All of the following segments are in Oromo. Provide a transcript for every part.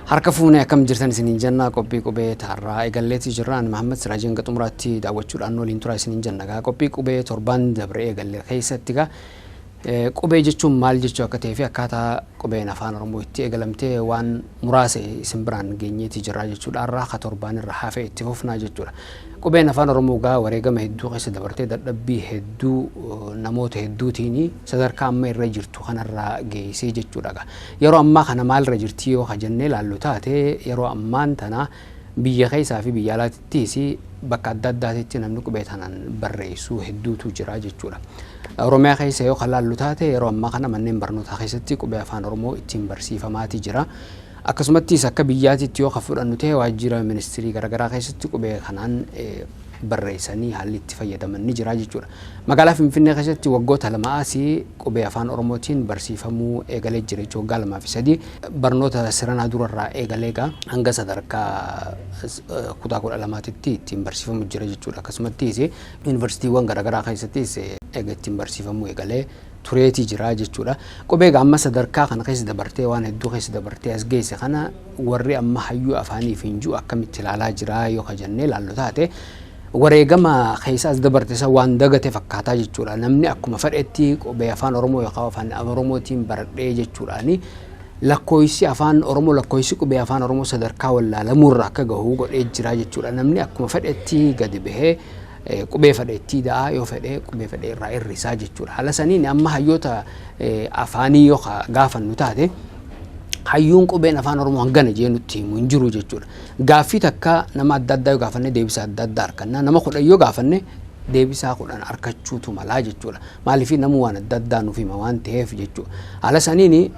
Harka fuunee akkam jirtan isiniin jenna. Qophii qubee taarraa eegalleetii jirra. Ani Mahammad Siraajii hanga xumuraatti daawwachuudhaan waliin turaa isiniin jenna. Gaa qophii qubee torban dabre eegalle keessatti gaa qubee jechuun maal jechuu akka ta'ee fi akkaataa qubeen Afaan Oromoo itti eegalamtee waan muraasa isin biraan geenyeetii jirra jechuudha. Har'aa ka torbaan irra hafe itti fufnaa jechuudha. Qubeen Afaan Oromoo gaa wareegama hedduu keessa dabartee, dadhabbii hedduu namoota hedduutiin sadarkaa amma irra jirtu kanarraa geessee jechuudha gaa. Yeroo ammaa kana maalirra jirti yoo ka jennee ilaallu taate, yeroo ammaan tana biyya keessaa fi biyya alaatittis bakka adda addaatitti namni qubee tanaan barreessu hedduutu jira jechuudha. Oromiyaa keessa yoo ka laallu taate, yeroo ammaa kana manneen barnootaa keessatti qubee Afaan Oromoo ittiin barsiifamaati jira. Akkasumattis akka biyyaatitti yoo ka fudhannu ta'e, waajjira ministirii garaagaraa keessatti qubee kanaan barreessanii haalli itti fayyadaman ni jira jechuudha. Magaalaa Finfinnee keessatti waggoota 2 asii qubee Afaan Oromootiin barsiifamuu eegalee jira jechuudha. Waggaa 2 fi 3 barnoota siranaa durarraa eegalee egaa hanga sadarkaa kutaa 12titti ittiin barsiifamu jira jechuudha. Akkasumattis yuunivarsiitiiwwan garaagaraa keessattis eega ittiin barsiifamuu eegalee tureetii jira jechuudha. Qubee egaa amma sadarkaa kana keessa dabartee, waan hedduu keessa dabartee as geesse kana, warri amma hayyuu afaaniif hin jiru akkamitti ilaalaa jira yoo ka jennee ilaallu taate, wareegama keessa as dabarte isa waan dagate fakkaataa jechuudha. Namni akkuma fedhetti qubee Afaan Oromoo yookaan Afaan Oromootiin baradhee jechuudhaani lakkoofsi Afaan Oromoo, lakkoofsi qubee Afaan Oromoo sadarkaa wallaalamuurra akka gahu godhee jira jechuudha. Namni akkuma fedhetti gadi bahee qubee fedhe itti da'aa, yoo fedhe qubee fedhe irraa hir'isaa jechuudha. Haala saniin amma hayyoota afaanii yoo gaafannu taate, hayyuun qubeen Afaan Oromoo hangana jee nutti himu hin jiru jechuudha. Gaaffii takka nama adda addaa yoo gaafanne deebisaa adda addaa arganna. Nama 10 yoo gaafanne deebisaa 10 argachuutu malaa jechuudha. Maaliif? Namuu waan adda addaa nuuf hima waan ta'eef jechuudha. Haala saniin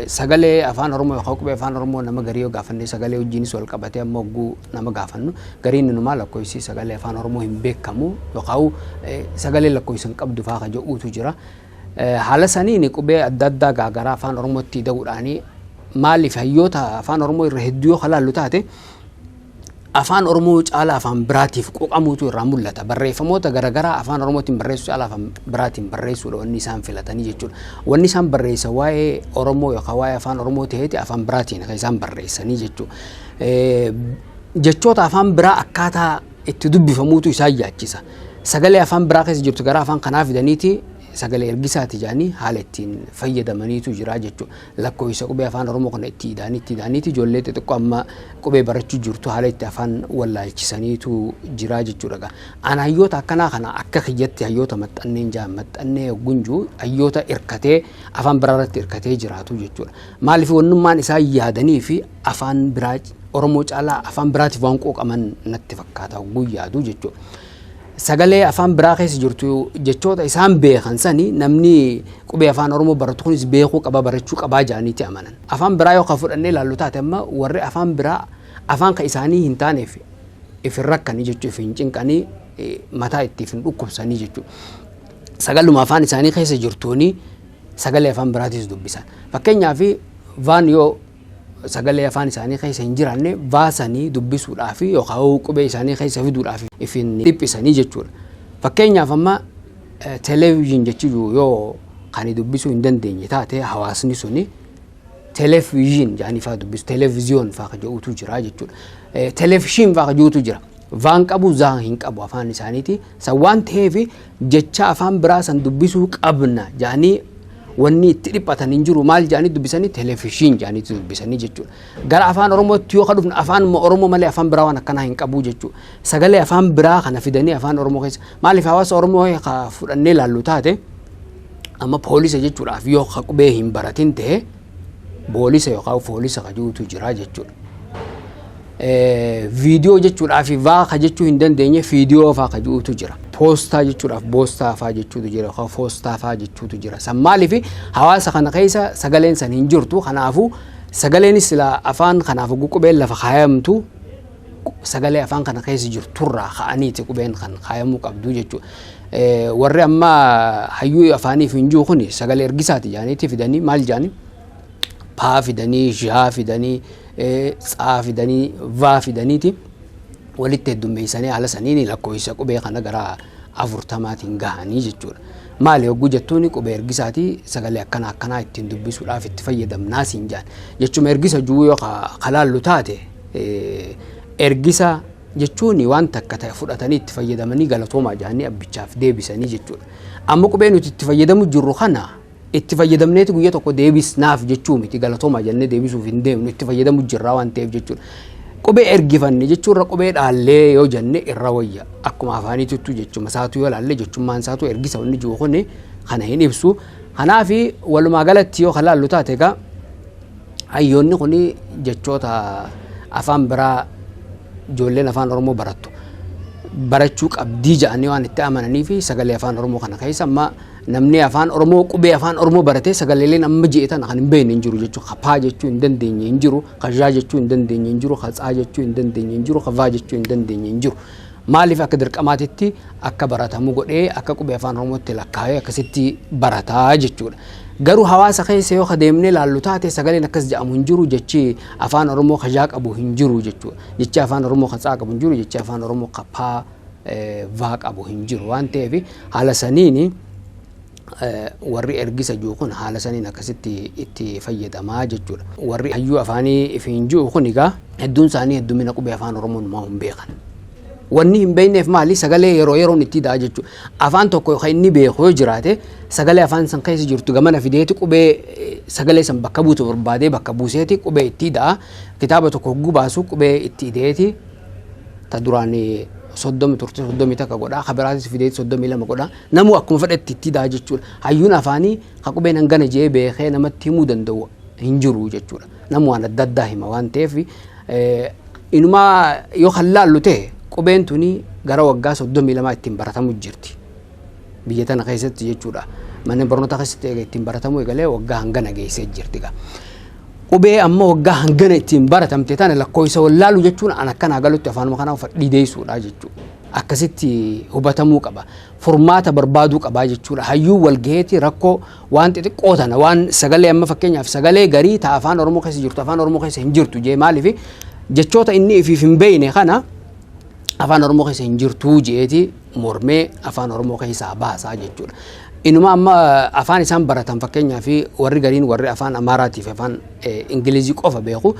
sagalee Afaan Oromoo yookaan qubee Afaan Oromoo nama garii yoo gaafanne, sagalee wajjinis wal qabatee amma hogguu nama gaafannu, gariin inumaa lakkoofsi sagalee Afaan Oromoo hin beekamu yookaan sagalee lakkoofsa hin qabdu fa'aa ka jedhuutu jira. Haala saniin qubee adda addaa gaagaraa Afaan Oromootti da'uudhaani, maaliif hayyoota Afaan Oromoo irra hedduu yoo kalaallu taate, Afaan Oromoo caalaa afaan biraatiif quuqamuutu irraa mul'ata. Barreeffamoota garaagaraa Afaan Oromootiin barreessuu caalaa afaan biraatiin barreessuudha wanni isaan filatanii jechuudha. Wanni isaan barreessan waa'ee Oromoo yookaan waa'ee Afaan Oromoo ta'eeti afaan biraatiin kan isaan barreessanii jechuudha. Jechoota afaan biraa akkaataa itti dubbifamuutu isaan yaachisa. Sagalee afaan biraa keessa jirtu gara afaan kanaa fidaniiti sagalee ergisaati jedhanii haala ittiin fayyadamaniitu jira jechuudha. Lakkoofsa qubee Afaan Oromoo kana itti ida'anii itti ida'aniiti ijoollee xixiqqoo amma qubee barachuu jirtu haala itti afaan wallaalchisaniitu jira jechuudha. An hayyoota akkanaa kana akka kiyyatti hayyoota maxxanneen jaa. Maxxannee gunjuu hayyoota hirkatee afaan biraa irratti hirkatee jiraatu jechuudha. Maaliif? Wannummaan isaan yaadanii fi afaan biraa Oromoo caalaa afaan biraatiif waan quuqaman natti fakkaata hogguu yaadu jechuudha. Sagalee afaan biraa keessa jirtu, jechoota isaan beekan sani namni qubee Afaan Oromoo baratu kunis beekuu qaba, barachuu qabaa jedhaniiti amanan. Afaan biraa yoo kan fudhannee ilaallu taate, amma warri afaan biraa afaan kan isaanii hin taaneef if hin rakkanii jechuu, if hin cinqanii, mataa ittiif hin dhukkubsanii jechuudha. Sagaluma afaan isaanii keessa jirtuuni sagalee afaan biraatis dubbisan. Fakkeenyaaf vaan yoo sagalee afaan isaanii keessa hin jiraanne, baasanii dubbisuudhaaf yookaan qubee isaanii keessa fiduudhaaf if hin dhiphisanii jechuudha. Fakkeenyaaf amma television jechuun yoo kan dubbisuu hin dandeenye taate, hawaasni suni television jedhanii fa'aa dubbisu, televiziyoon fa'aa kan jedhutu jira jechuudha. Televizhiin fa'aa kan jedhutu jira. Vaan qabu, zaa hin qabu afaan isaaniiti. San waan ta'eef jecha afaan biraa san dubbisuu qabna jedhanii wanni itti dhiphatan hin jiru. Maal jedhanii dubbisanii? Televizhiin jedhanii dubbisanii jechuudha. Gara Afaan Oromootti yoo dhufne, afaan Oromoo malee afaan biraa waan akkanaa hin qabu jechuudha. Sagalee afaan biraa kana fidanii afaan Oromoo keessa, maaliif hawaasa Oromoo ka fudhannee ilaallu taate, amma poolisa jechuudhaaf yoo ka qubee hin baratin ta'e, boolisa yookaan foolisa ka jirutu jira jechuudha. Viidiyoo jechuudhaaf vaa ka jechuu hin dandeenye, fiidiyoo faa ka jirutu jira. Poostaa jechuudhaaf boostaa faa jechuutu jira yookaan foostaa faa jechuutu jira. San maaliif? Hawaasa kana keessa sagaleen san hin jirtu. Kanaafuu sagaleenis sila afaan kanaaf qubeen lafa kaayamtu sagalee afaan kana keessa jirturraa ka'aniiti qubeen kan kaayamuu qabdu jechuudha. Warri amma hayyuu afaaniif hin jiru kuni sagalee ergisaati jedhaniiti fidanii, maal jedhanii, paa fidanii, zhaa fidanii, tsaa fidanii, vaa fidaniiti walitti heddummeessanii haala saniin lakkoofsa qubee kana gara 40n gahanii jechuudha. Maali hogguu jettuuni qubee ergisaati, sagalee akkana akkanaa ittiin dubbisuudhaaf itti fayyadamnaa siin jedhan. Jechuma ergisa juu yoo ka laallu taate, ergisa jechuun waan takka ta'e fudhatanii itti fayyadamanii galatoomaa jedhanii abbichaaf deebisanii jechuudha. Amma qubee nuti itti fayyadamu jirru kana itti fayyadamneeti guyya tokko deebisnaaf jechuu miti, galatoomaa jennee deebisuuf hin deemnu, itti fayyadamu jirraa waan ta'eef jechuudha. Qubee ergifanne jechuurra qubee dhaallee yoo jenne irra wayya. Akkuma afaaniituttuu jechuma isaatu yoo laalle, jechummaan isaatu ergisa wanni jiru kuni kana hin ibsu. Kanaaf walumaa galatti yoo kan laallu taate, egaa hayyoonni kun jechoota afaan biraa ijoolleen afaan Oromoo barattu barachuu qabdii jedhanii waan itti amananii fi sagalee afaan Oromoo kana keessa amma namni afaan Oromoo, qubee afaan Oromoo baratee sagaleeleen amma ji'e tana kan hin beekne hin jiru jechuudha. Ka paa jechuu hin dandeenye hin jiru, ka zhaa jechuu hin dandeenye hin jiru, ka tsaa jechuu hin dandeenye hin jiru, ka vaa jechuu hin dandeenye hin jiru. Maaliif akka dirqamaatitti akka baratamu godhee akka qubee afaan Oromootti lakkaa'ee akkasitti barataa jechuudha. Garuu hawaasa keessa yoo deemnee laallu taate, sagaleen akkas jedhamu hin jiru, jechi afaan Oromoo ka zhaa qabu hin jiru jechuudha. Jechi afaan Oromoo ka tsaa qabu hin jiru, jechi afaan Oromoo ka paa vaa qabu hin jiru waan ta'eef, haala saniin warri ergisa jiru kun haala saniin akkasitti itti fayyadamaa jechuudha. Warri hayyuu afaanii ifiin jiru kun egaa hedduun isaanii heddumina qubee afaan Oromoo numaa hin beekan. Wanni hin beekneef maali? Sagalee yeroo yeroon itti da'a jechuudha. Afaan tokko kan inni beeku yoo jiraate, sagalee afaan san keessa jirtu gamana fideeti qubee sagalee san bakka buutu barbaadee bakka buuseeti qubee itti da'a. Kitaaba tokko hogguu baasu qubee itti ideeti, ta duraan 30 turte 31 godha, ka biraatis fideeti 32 godha. Namuu akkuma fedhetti itti da'a jechuudha. Hayyuun afaanii ka qubeen hangana jee beekee namatti himuu danda'u hin jiru jechuudha. Namu waan adda addaa hima waan ta'eef, inumaa yoo kan laallu ta'e, qubeen tuni gara waggaa 32 ittiin baratamu jirti. Biyya tana keessatti jechuudha. Manneen barnootaa keessatti eega ittiin baratamu eegalee waggaa hangana geessee jirti gaa. Qubee amma waggaa hangana ittiin baratamte tana lakkoofsa wallaalu jechuun an akkanaa galutti afaanuma kanaa fadhiideessuudha jechuudha. Akkasitti hubatamuu qaba. Furmaata barbaaduu qabaa jechuudha. Hayyuu walgaheeti rakkoo waan xixiqqoo tana, waan sagalee, amma fakkeenyaaf sagalee garii ta afaan Oromoo keessa jirtu afaan Oromoo keessa hin jirtu jee, maaliif jechoota inni ifiif hin beekne kana afaan Oromoo keessa hin jirtuu jeeti mormee afaan Oromoo keessaa baasaa jechuudha. Inuma amma afaan isaan baratan, fakkeenyaaf warri gariin, warri afaan Amaaraatii fi afaan Ingilizii qofa beeku,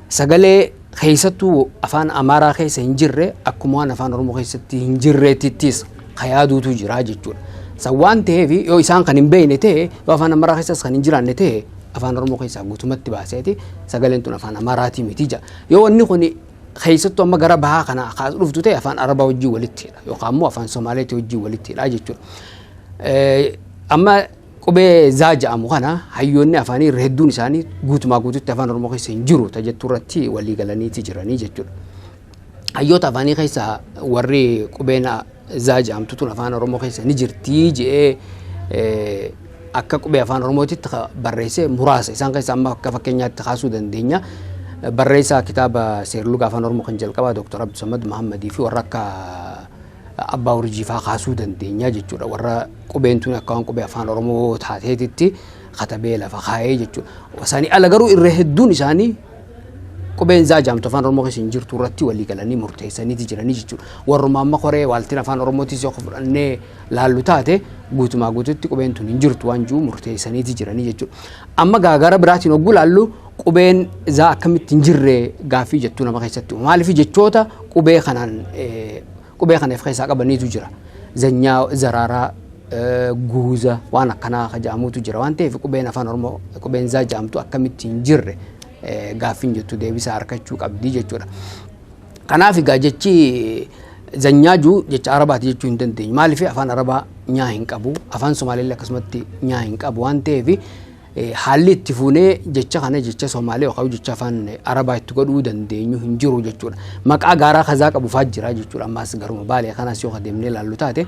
sagalee keessattuu afaan Amaaraa keessa hin jirre akkuma waan afaan Oromoo keessatti hin jirreettittis kayaaduutu jira jechuudha. San waan ta'eef, yoo isaan kan hin beekne ta'e, yoo afaan Amaaraa keessas kan hin jiraanne ta'e, afaan Oromoo keessaa guutumatti baaseeti sagaleen tun afaan Amaaraatii miti jedha. Yoo wanni kun keessattuu amma gara bahaa kana kaas dhuftu ta'e, afaan Arabaa wajjin walitti hidha yookaan immoo afaan Somaaleetii wajjin walitti hidha jechuudha. Amma qubee zaa jedhamu kana hayyoonni afaanii irra hedduun isaanii guutumaa guututti afaan Oromoo keessa hin jiru tajettuu irratti walii galaniiti jiranii jechuudha. Hayyoota afaanii keessaa warri qubeen zaa jedhamtu tun afaan Oromoo keessa ni jirtii jedhee akka qubee afaan Oromootitti barreessee muraasa. Isaan keessa amma akka fakkeenyaatti kaasuu dandeenya. Barreessaa kitaaba seerluga afaan Oromoo kan jalqabaa Dr. Abdusamad Muhammadii fi warra akka Abbaa Urjii fa'aa kaasuu dandeenya jechuudha. Warra qubeen tun akka waan qubee afaan Oromoo taateetitti katabee lafa kaa'ee jechuudha. Isaanii ala garuu irra hedduun isaanii qubeen zaa jaamtu afaan Oromoo keessa hin jirtu irratti walii galanii murteessaniiti jiranii jechuudha. Warruma amma koree waaltiin afaan Oromootis yoo fudhannee laallu taate, guutumaa guututti qubeen tun hin jirtu waan jiru murteessaniiti jiranii jechuudha. Amma gaagara biraatiin hogguu laallu, qubeen zaa akkamitti hin jirre gaaffii jettuu nama keessatti. Maaliif jechoota qubee kanaan qubee kana of keessaa qabaniitu jira. Zanyaa, zaraaraa, guuza waan akkanaa jedhamutu jira waan ta'eef, qubeen afaan Oromoo qubeen zaa jedhamtu akkamitti hin jirre gaaffiin jettu deebisaa harkachuu qabdi jechuudha. Kanaaf egaa jechi zanyaa jiru jecha Arabaati jechuu hin dandeenyu. Maaliif afaan Arabaa nyaa hin qabu, afaan Somaaleellee akkasumatti nyaa hin qabu waan ta'eef, haalli itti fuunee jecha kana jecha Somaalee yookaan jecha afaan Arabaa itti godhuu dandeenyu hin jiru jechuudha. Maqaa gaaraa kazaa qabu fa'aa jira jechuudha. Ammaas garuma Baalee kanas yoo deemnee ilaallu taate,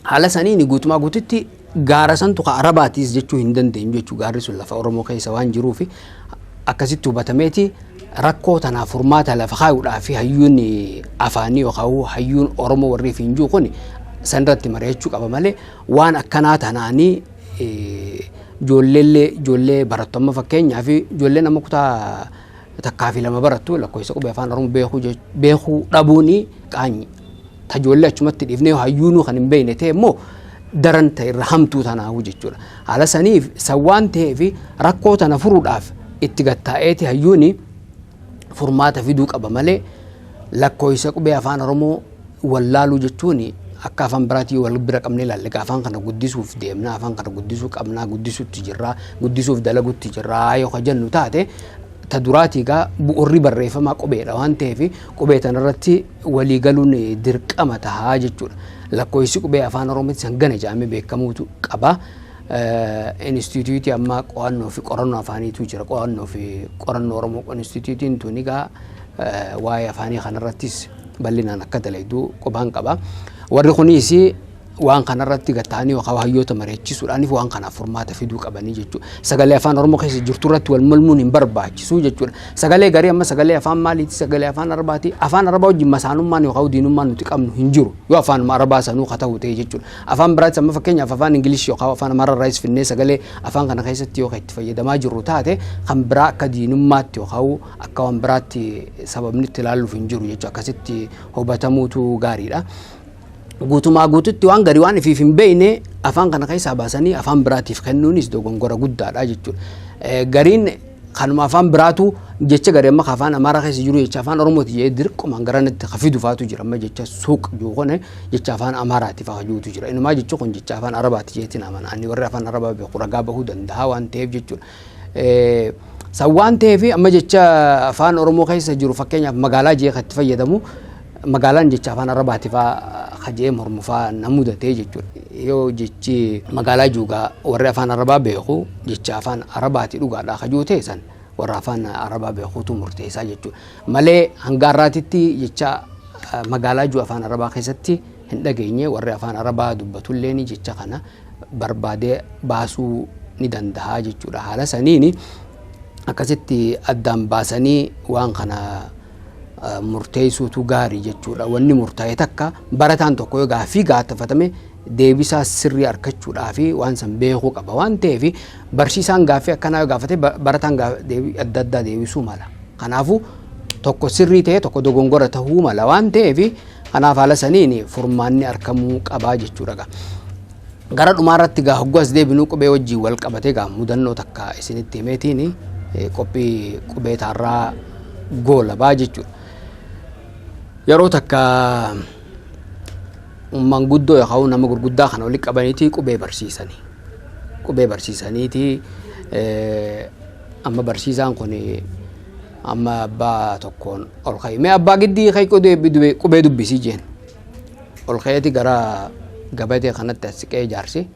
haala saniin guutumaa guututti gaara santu ka Arabaatiis jechuu hin dandeenyu jechuudha. Gaarri sun lafa Oromoo keessa waan jiruuf, akkasitti hubatameeti rakkoo tanaaf furmaata lafa kaayuudhaa fi hayyuun afaanii yookaan hayyuun Oromoo warri hin jiru kun sanirratti mari'achuu qaba malee, waan akkanaa tanaanii ijoolleellee, ijoollee barattu, amma fakkeenyaaf ijoolleen amma kutaa 1 fi 2 barattu lakkoofsa qubee afaan Oromoo beekuu dhabuun qaanyi. Ta ijoollee achumatti dhiifnee, hayyuunuu kan hin beekne ta'e immoo Daran ta irra hamtuu tanaahu jechuudha. Haala saniif san waan ta'eef rakkoo tana furuudhaaf itti gattaa'eeti hayyuuni furmaata fiduu qaba malee, lakkooysa qubee Afaan Oromoo wallaaluu jechuun akka afaan biraatii wal bira qabnee ilaalle, afaan kana guddisuuf deemna, afaan kana guddisuu qabnaa, guddisuutti jirraa, guddisuuf dalagutti jirraa yoo ka jennu taate, ta duraatii gaa bu'urri barreeffamaa qubeedha waan ta'eef qubee tanarratti walii galuun dirqama tahaa jechuudha. Lakkoofsi qubee Afaan Oromootti hangana jedhamee beekamuutu qaba. Inistituutii amma qo'annoo fi qorannoo afaaniitu jira. Qo'annoo fi qorannoo Oromoo inistituutiin tun egaa waa'ee afaanii kanarrattis bal'inaan akka dalaydu qubaan qaba. Warri kunis waan kanarratti gatta'anii yookaan hayyoota mari'achiisuudhaaniif waan kanaaf furmaata fiduu qabanii jechuudha. Sagalee Afaan Oromoo keessa jirtu irratti wal mormuun hin barbaachisu jechuudha. Sagalee garii amma sagalee afaan maaliiti, sagalee afaan Arabaati? Afaan Arabaa wajjin masaanummaan yookaan diinummaan nuti qabnu hin jiru. Yoo afaanuma Arabaa sanuu ka ta'u ta'e jechuudha. Afaan biraatti amma fakkeenyaaf afaan Ingilish yookaan afaan Amaaraa irraayis finnee sagalee afaan kana keessatti yoo itti fayyadamaa jirru taate, kan biraa akka diinummaatti yookaan akka waan biraatti sababni itti ilaalluuf hin jiru jechuudha. Akkasitti hubatamuutu gaariidha. Guutumaa guututti waan garii waan ifiif hin beekne afaan kana keessaa baasanii afaan biraatiif kennuunis dogongora guddaadha jechuudha. Gariin kanuma afaan biraatu jecha garii amma afaan Amaaraa keessa jiru jecha afaan Oromooti jedhee dirqumaan garanatti ka fidu faatu jira. Amma jecha suuq jiru kun jecha afaan Amaaraati fa'aa jirutu jira. Inumaa jechi kun jecha afaan Arabaati jeetiin amana. Ani warri afaan Arabaa beeku ragaa bahuu danda'a waan ta'eef jechuudha. San waan ta'eef amma jecha afaan Oromoo keessa jiru, fakkeenyaaf magaalaa jee kan itti fayyadamu, magaalaan jecha afaan Arabaati fa'aa kajee mormu fa'aa na mudatee jechuudha. Yoo jechi magaalaa juugaa warri afaan Arabaa beeku jecha afaan Arabaati dhugaadhaa kajuu ta'e, san warra afaan Arabaa beekuutu murteessaa jechuudha. Malee hanga har'aatitti jecha magaalaa juu afaan Arabaa keessatti hin dhageenye. Warri afaan Arabaa dubbatulleen jecha kana barbaadee baasuu ni danda'a jechuudha. Haala saniin akkasitti addaan baasanii waan kana murteessuutu gaarii jechuudha. Wanni murtaa'e takka barataan tokko yoo gaaffii gaafatame deebisaa sirrii argachuudhaa fi waan san beekuu qaba waan ta'eef, barsiisaan gaaffii akkanaa yoo gaafate barataan deebii adda addaa deebisuu mala. Kanaafuu tokko sirrii ta'e tokko dogongora ta'uu mala waan ta'eef, kanaaf haala saniin furmaanni argamuu qabaa jechuudha. Gara dhumaarratti gaa hogguu as deebinuu qubee wajjin wal qabatee gaa mudannoo takka isinitti himeetiin qophii qubee taarraa goolabaa jechuudha. Yeroo takka manguddoo yookaan nama gurguddaa kana walitti qabaniiti qubee barsiisanii. Qubee barsiisaniiti amma barsiisaan kun amma abbaa tokkoon ol ka'e. "Mee abbaa giddii ka'e, qubee dubbisii," jeen. Ol ka'eeti gara gabatee kanatti as siqee jaarsi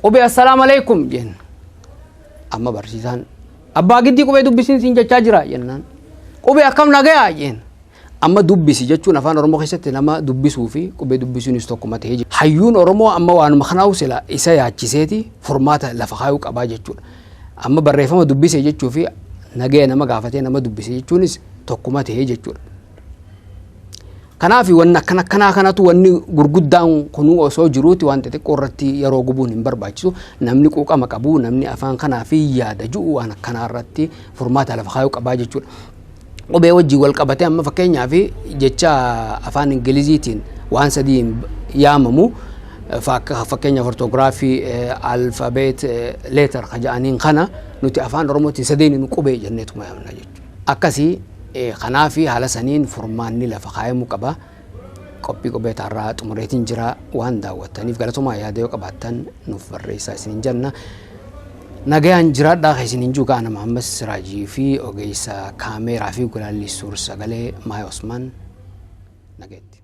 "Qubee, assalaamu alaikum," jeen. Amma barsiisaan, "Abbaa giddii, qubee dubbisiin siin jechaa jira," jennaan. "Qubee, akkam nagayaa?" jeen. Amma dubbisi jechuun afaan Oromoo keessatti nama dubbisuu fi qubee dubbisuunis tokkuma ta'ee jira. Hayyuun Oromoo amma waanuma kanaa'u sila isa yaachiseeti furmaata lafa kaayuu qabaa jechuudha. Amma barreeffama dubbise jechuu fi nagaya nama gaafatee nama dubbise jechuunis tokkuma ta'ee jechuudha. Kanaaf wanni akkana akkanaa kanatu wanni gurguddaan kunuu osoo jiruuti waan xixiqqoo irratti yeroo gubuun hin barbaachisu. Namni quuqama qabu, namni afaan kanaa fi yaada ji'u waan akkanaa irratti furmaata lafa kaayuu qabaa jechuudha. Qubee wajjin wal qabatee amma fakkeenyaaf jecha afaan Ingiliziitiin waan sadiin yaamamu, fakkeenyaaf orthography, alphabet, letter ka jedhaniin kana nuti afaan Oromootiin sadeen qubee jenneetuma yaamna jechuudha. Akkasii kanaaf haala saniin furmaanni lafa kaayamuu qaba. Qophii qubee taarraa xumureetiin jira. Waan daawwattaniif galatoomaa. Yaada yoo qabaattan nuuf barreessaa isiniin jenna. Nagayaan jiraadhaa kan isiniin jiru Ana Mahammed Siraajii fi ogeessa kaameeraa fi gulaalli suur sagalee Maaya Osmaan. Nagayetti.